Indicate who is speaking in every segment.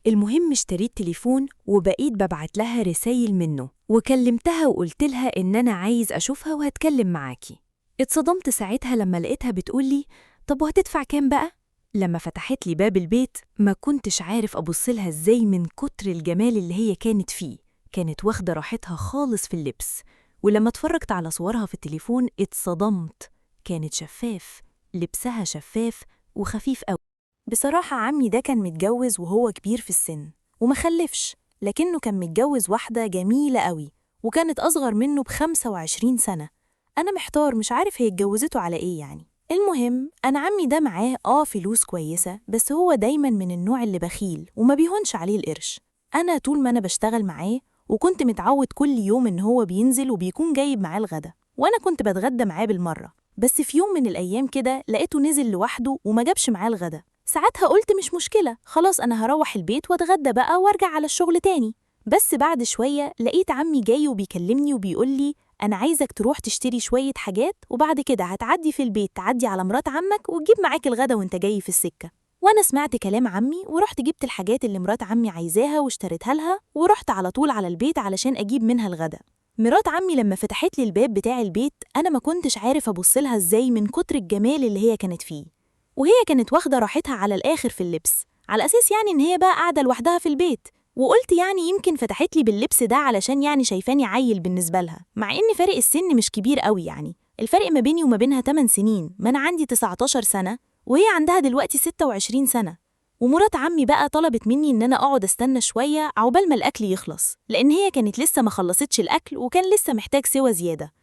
Speaker 1: المهم اشتريت تليفون وبقيت ببعت لها رسايل منه، وكلمتها وقلت لها إن أنا عايز أشوفها وهتكلم معاكي. اتصدمت ساعتها لما لقيتها بتقولي طب وهتدفع كام بقى؟ لما فتحت لي باب البيت ما كنتش عارف أبص لها إزاي من كتر الجمال اللي هي كانت فيه. كانت واخدة راحتها خالص في اللبس، ولما اتفرجت على صورها في التليفون اتصدمت، كانت شفاف، لبسها شفاف وخفيف قوي. بصراحة عمي ده كان متجوز وهو كبير في السن وما خلفش، لكنه كان متجوز واحدة جميلة قوي وكانت أصغر منه ب25 سنة. أنا محتار مش عارف هي اتجوزته على إيه يعني. المهم أنا عمي ده معاه فلوس كويسة، بس هو دايماً من النوع اللي بخيل وما بيهونش عليه القرش. أنا طول ما أنا بشتغل معاه وكنت متعود كل يوم إن هو بينزل وبيكون جايب معاه الغدا، وأنا كنت بتغدى معاه بالمرة. بس في يوم من الأيام كده لقيته نزل لوحده وما جابش معاه الغدا. ساعتها قلت مش مشكلة، خلاص أنا هروح البيت واتغدى بقى وارجع على الشغل تاني. بس بعد شوية لقيت عمي جاي وبيكلمني وبيقول لي أنا عايزك تروح تشتري شوية حاجات، وبعد كده هتعدي في البيت تعدي على مرات عمك وتجيب معاك الغدا وانت جاي في السكة. وأنا سمعت كلام عمي ورحت جبت الحاجات اللي مرات عمي عايزاها واشتريتها لها، ورحت على طول على البيت علشان أجيب منها الغدا. مرات عمي لما فتحت لي الباب بتاع البيت أنا ما كنتش عارف أبص لها إزاي من كتر الجمال اللي هي كانت فيه، وهي كانت واخدة راحتها على الآخر في اللبس، على أساس يعني إن هي بقى قاعدة لوحدها في البيت. وقلت يعني يمكن فتحت لي باللبس ده علشان يعني شايفاني عيل بالنسبة لها، مع إن فرق السن مش كبير قوي، يعني الفرق ما بيني وما بينها 8 سنين، ما أنا عندي 19 سنة وهي عندها دلوقتي 26 سنة. ومرات عمي بقى طلبت مني إن أنا أقعد أستنى شوية عقبال ما الأكل يخلص، لأن هي كانت لسه ما خلصتش الأكل وكان لسه محتاج سوى زيادة.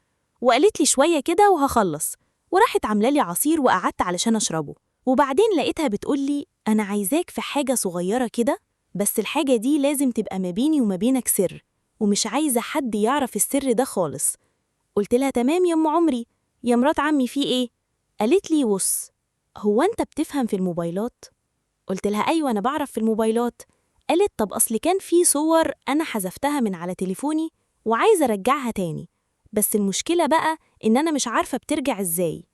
Speaker 1: وقالت لي شوية كده وهخلص، وراحت عاملة لي عصير وقعدت علشان أشربه. وبعدين لقيتها بتقولي أنا عايزاك في حاجة صغيرة كده، بس الحاجة دي لازم تبقى ما بيني وما بينك سر، ومش عايزة حد يعرف السر ده خالص. قلت لها تمام يا أم عمري، يا مرات عمي في إيه؟ قالت لي بص، هو أنت بتفهم في الموبايلات؟ قلت لها أيوة أنا بعرف في الموبايلات. قالت طب أصل كان في صور أنا حذفتها من على تليفوني وعايزة أرجعها تاني، بس المشكلة بقى إن أنا مش عارفة بترجع إزاي.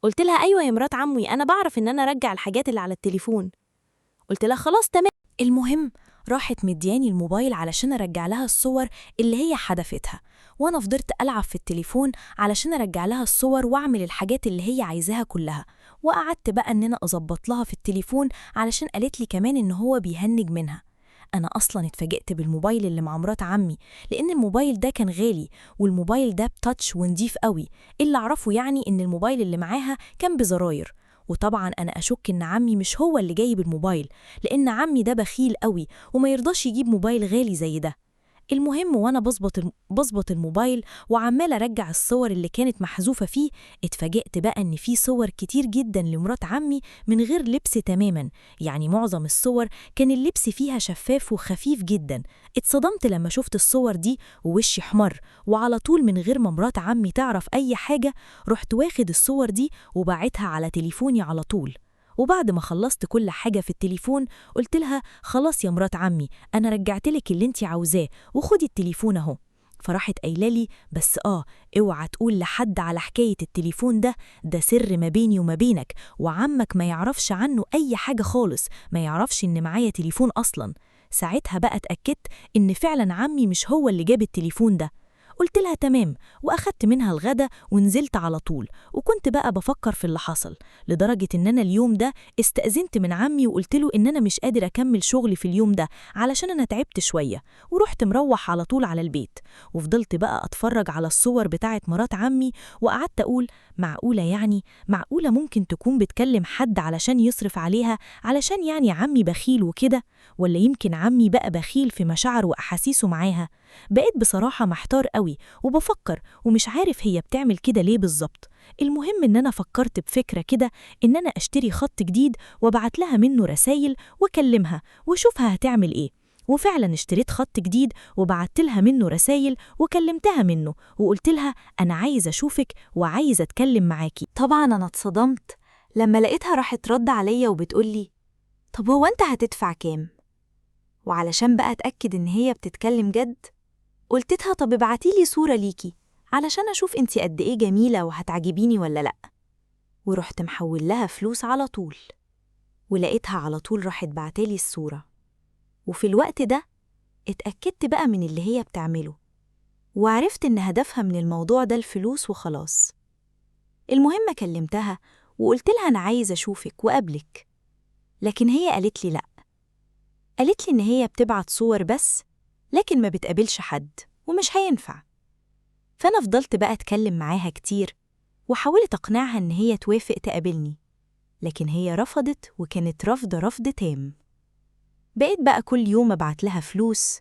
Speaker 1: قلت لها أيوة يا مرات عمي أنا بعرف إن أنا أرجع الحاجات اللي على التليفون. قلت لها خلاص تمام. المهم راحت مدياني الموبايل علشان أرجع لها الصور اللي هي حذفتها، وأنا فضلت ألعب في التليفون علشان أرجع لها الصور وأعمل الحاجات اللي هي عايزاها كلها. وقعدت بقى إن أنا أظبط لها في التليفون علشان قالت لي كمان إن هو بيهنج منها. أنا أصلاً اتفاجئت بالموبايل اللي مع مرات عمي، لأن الموبايل ده كان غالي، والموبايل ده بتاتش ونضيف قوي. اللي أعرفه يعني إن الموبايل اللي معاها كان بزراير. وطبعاً أنا أشك إن عمي مش هو اللي جايب الموبايل، لأن عمي ده بخيل قوي وما يرضاش يجيب موبايل غالي زي ده. المهم وأنا بظبط الموبايل وعمال أرجع الصور اللي كانت محذوفة فيه، اتفاجئت بقى إن في صور كتير جداً لمرات عمي من غير لبس تماماً، يعني معظم الصور كان اللبس فيها شفاف وخفيف جداً. اتصدمت لما شفت الصور دي ووشي حمر، وعلى طول من غير ما مرات عمي تعرف أي حاجة رحت واخد الصور دي وبعتها على تليفوني على طول. وبعد ما خلصت كل حاجة في التليفون قلت لها خلاص يا مرات عمي أنا رجعتلك اللي انتي عاوزاه وخدي التليفون أهو. فراحت قايله لي بس اوعى تقول لحد على حكاية التليفون ده، ده سر ما بيني وما بينك، وعمك ما يعرفش عنه أي حاجة خالص، ما يعرفش إن معايا تليفون أصلا. ساعتها بقى اتأكدت إن فعلا عمي مش هو اللي جاب التليفون ده. قلت لها تمام، وأخدت منها الغدا ونزلت على طول. وكنت بقى بفكر في اللي حصل، لدرجة إن أنا اليوم ده استأذنت من عمي وقلت له إن أنا مش قادر أكمل شغلي في اليوم ده علشان أنا تعبت شوية، ورحت مروح على طول على البيت. وفضلت بقى أتفرج على الصور بتاعت مرات عمي وقعدت أقول معقولة يعني، معقولة ممكن تكون بتكلم حد علشان يصرف عليها، علشان يعني عمي بخيل وكده، ولا يمكن عمي بقى بخيل في مشاعره وأحاسيسه معاها. بقيت بصراحة محتار قوي وبفكر ومش عارف هي بتعمل كده ليه بالظبط. المهم إن أنا فكرت بفكرة كده إن أنا أشتري خط جديد وابعت لها منه رسايل وأكلمها وأشوفها هتعمل إيه. وفعلا اشتريت خط جديد وبعت لها منه رسايل وكلمتها منه وقلت لها أنا عايزة أشوفك وعايزة أتكلم معاكي.
Speaker 2: طبعا أنا اتصدمت لما لقيتها راحت رد عليا وبتقولي طب هو أنت هتدفع كام؟ وعلشان بقى أتأكد إن هي بتتكلم جد قلتلها طب ابعتيلي صورة ليكي علشان أشوف انتي قد إيه جميلة وهتعجبيني ولا لأ. ورحت محول لها فلوس على طول، ولقيتها على طول راحت بعتالي الصورة. وفي الوقت ده اتأكدت بقى من اللي هي بتعمله، وعرفت إن هدفها من الموضوع ده الفلوس وخلاص. المهم كلمتها وقلت لها أنا عايز أشوفك وقابلك، لكن هي قالت لي لأ. قالت لي إن هي بتبعت صور بس، لكن ما بتقابلش حد ومش هينفع. فأنا فضلت بقى أتكلم معاها كتير وحاولت أقنعها إن هي توافق تقابلني، لكن هي رفضت، وكانت رافضة رفض تام. بقيت بقى كل يوم أبعت لها فلوس،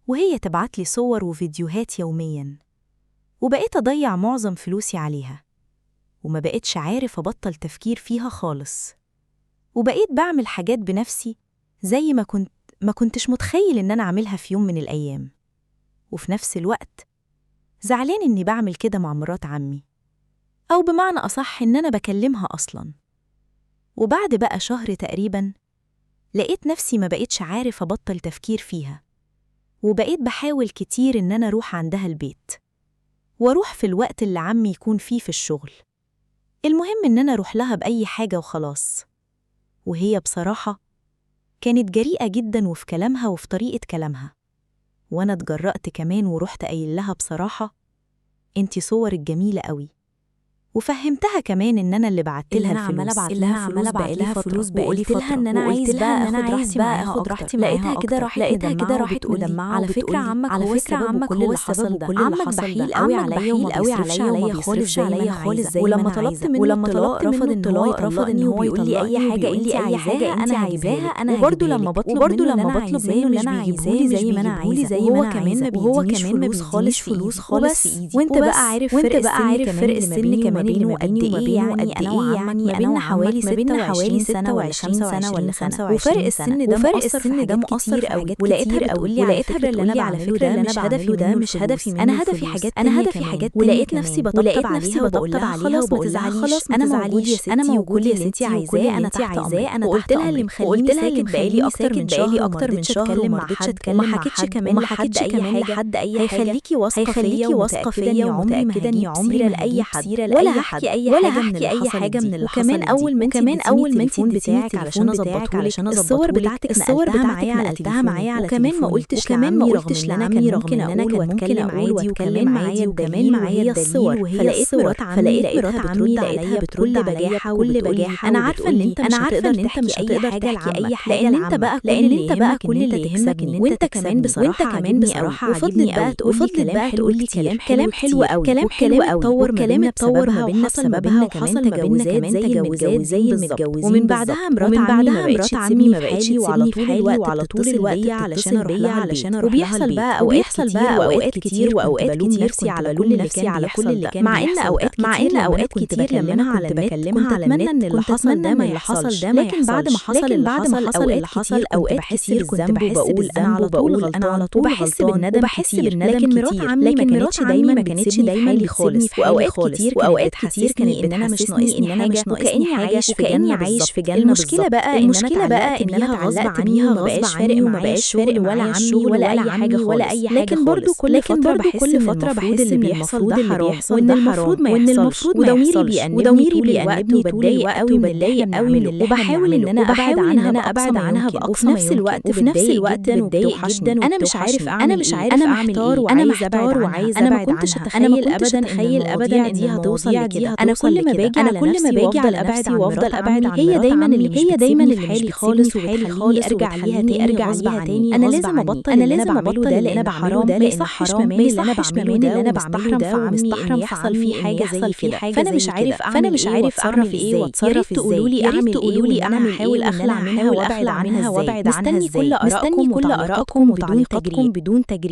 Speaker 2: وهي تبعت لي صور وفيديوهات يومياً، وبقيت أضيع معظم فلوسي عليها، وما بقيتش عارف أبطل تفكير فيها خالص. وبقيت بعمل حاجات بنفسي زي ما كنتش متخيل إن أنا أعملها في يوم من الأيام. وفي نفس الوقت زعلان إني بعمل كده مع مرات عمي، أو بمعنى أصح إن أنا بكلمها أصلاً. وبعد بقى شهر تقريباً لقيت نفسي ما بقيتش عارف أبطل تفكير فيها، وبقيت بحاول كتير إن أنا أروح عندها البيت، وأروح في الوقت اللي عمي يكون فيه في الشغل. المهم إن أنا أروح لها بأي حاجة وخلاص. وهي بصراحة كانت جريئة جداً وفي كلامها وفي طريقة كلامها، وأنا اتجرأت كمان ورحت قايل لها بصراحة انتي صورك جميلة قوي، وفهمتها كمان إن أنا اللي بعت لها الفلوس،
Speaker 1: اللي أنا عمالة أبعت لها فلوس بقالي فترة،
Speaker 2: وقلت لها إن أنا عايز بقى آخد راحتي معاها أكتر. لقيتها كده راحت مدمعة،
Speaker 1: على فكرة عمك هو السبب وكل اللي حصل ده، عمك بخيل قوي عليا وما بيصرفش عليا خالص زي ما أنا عايزة، ولما طلبت منه الطلاق رفض إن هو يطلقني وبيقول لي أي حاجة أنت عايزاها أنا هجيبها لك، وبرضه لما بطلب منه اللي أنا عايزاه مش بيجيبهولي زي ما أنا عايزة، وهو كمان ما بيدينيش فلوس خالص في إيدي.
Speaker 2: وأنت بقى عارف فرق السن كمان اللي ما بيني وما بينه قد إيه، يعني أنا وعمك ما بيننا حوالي 26 سنة ولا 25
Speaker 1: وفرق السن ده مؤثر في حاجات كتير قوي. ولقيتها بتقولي على فكرة اللي أنا بعمله ده مش هدفي منه الفلوس، أنا هدفي حاجات تانية كمان. ولقيت نفسي بطبطب عليها وبقول لها خلاص ما تزعليش، أنا موجود يا ستي وكل اللي أنت عايزاه أنا تحت أمرك. وقلت لها اللي مخليني ساكت بقالي أكتر من شهر وما رضيتش أتكلم مع حد وما حكيتش كمان لحد أي حاجة، هيخليكي واثقة فيا ومتأكدة إني عمري ما هجيب سيرة لأي حد ولا هحكي أي حاجة من اللي حصلت دي. وكمان أول ما انتي اديتيني التليفون بتاعك علشان أظبطهولك، الصور بتاعتك نقلتها معايا على تليفوني، وكمان ما قلتش لعمي رغم إن أنا كان ممكن أقول وأتكلم عادي وكمان معايا الدليل وهي الصور. فلقيت مرات عمي لقيتها بترد عليا بكل بجاحة، أنا عارفة إن أنت مش هتقدر تحكي أي حاجة لعمك، لأن أنت بقى كل اللي يهمك إن أنت تكسبني، وأنت كمان بصراحة عاجبني قوي. وفضلت بقى تقولي كلام حلو قوي، والكلام اتطور ما بيننا بسببها، وحصل ما بيننا كمان تجاوزات زي المتجوزين. ومن بعدها مرات عمي ما بقتش تسيبني في حالي، وعلى طول الوقت بتتصل بيا علشان اروح لها البيت، وبيحصل بقى اوقات كتير وبلوم نفسي على كل اللي كان بيحصل ده، مع ان اوقات كتير لما انا كنت بكلمها على النت كنت اللي حصل ده ما يحصلش، لكن بعد ما حصل اللي حصل اوقات كتير كنت بحس بالذنب وبقول انا على طول غلطان وبحس بالندم كتير. لكن مرات عمي ما كانتش دايما بتسيبني في حالي خالص، واوقات كتير كانت بتحسسني ان انا مش ناقصني حاجه وكاني عايش في جنه. المشكله بقى ان انا اتعلقت بيها غصب عني وما بقاش فارق ولا عمي ولا اي حاجه خالص. لكن برضو كل فتره بحس ان اللي بيحصل ده حرام، وان المفروض ما يحصلش، وضميري بيأنبني طول الوقت وبتضايق قوي من اللي وبحاول ان انا ابعد عنها باقصى ما يمكن، وفي نفس الوقت بتضايق جدا. انا مش عارف اعمل ايه، انا محتار وعايز ابعد عنها. انا ما كنتش اتخيل ابدا ان دي هتوصل لكده. انا كل ما باجي على نفسي وافضل ابعد عن هي دايما اللي مش بتسيبني في حالي خالص وبتخليني ارجع ليها تاني. انا لازم ابطل اللي انا بعمله ده لان حرام، ما يصحش كمان اللي انا بعمله ده، ومستحرم يحصل فيه حاجه زي كده. فانا مش عارف اعمل ايه واتصرف ازاي. يا ريت تقولوا لي اعمل ايه واخلع منها وابعد عنها ازاي. مستني كل ارائكم وتعليقاتكم بدون تجريح.